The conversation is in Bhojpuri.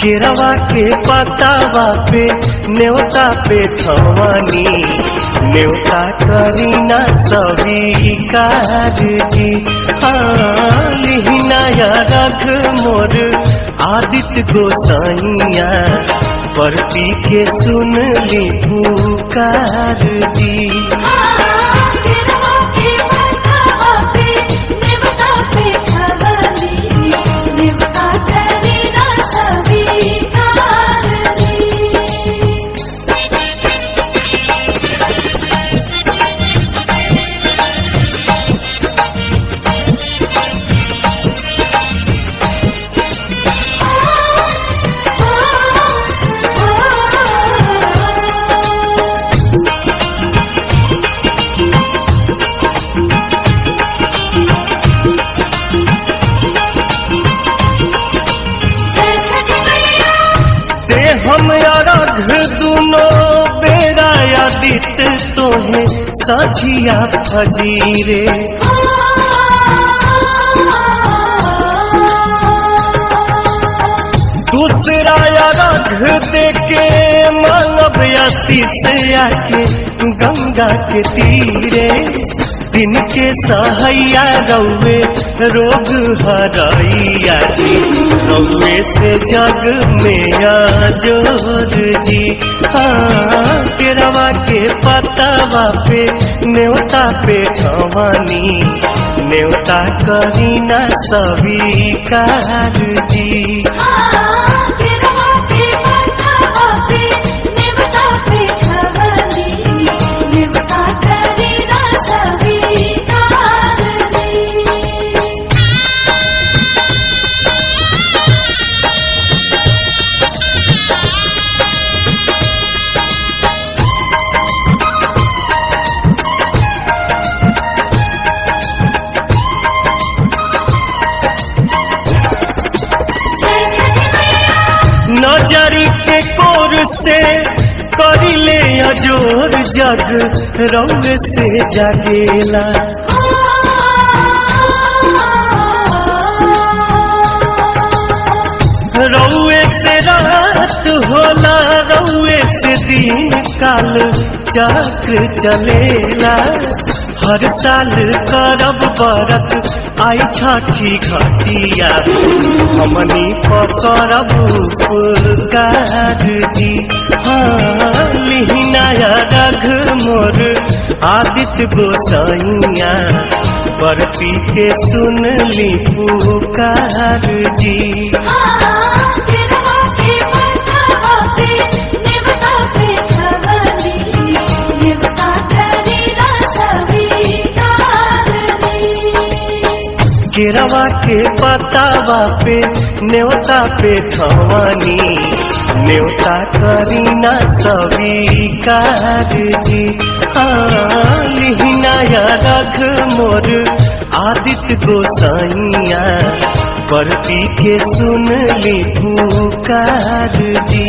केरवा के पतावा पे न्योता पे ठवानी, न्योता करीना स्वीकार जी। हाँ लिहिना रघ मोर आदित्य गोसाइया, परती के सुन ली पुकार जी। ते हम अरघ दुनो बेरा आदित्य तोहे साझिया फजीरे। दूसरा अरघ देके मांगब आशीष आके गंगा के तीरे। दिन के सहैया रौवे रोग हरैया जी, रौवे से जग में जोर जी। हाँ केरवा के पतावा पे न्योता पे ठवानी, न्योता करीना स्वीकार जी। नजर के कोर से करिले अजोर जग रंग से जागेला। रउए से रात होला रउए से दिन काल चक्र चलेला। हर साल करब बरत आई छठी घटिया, हमनी पकड़ब उपकार जी। हाँ लिहिना रघ मोर आदित्य गोसाइया, बरती के सुन ली पुकार जी। केरवा के पतावा पे न्योता पे ठवानी, न्योता करीना स्वीकार जी। हाँ लिहिना रघ मोर आदित्य गोसाइया, परती के सुन ली पुकार जी।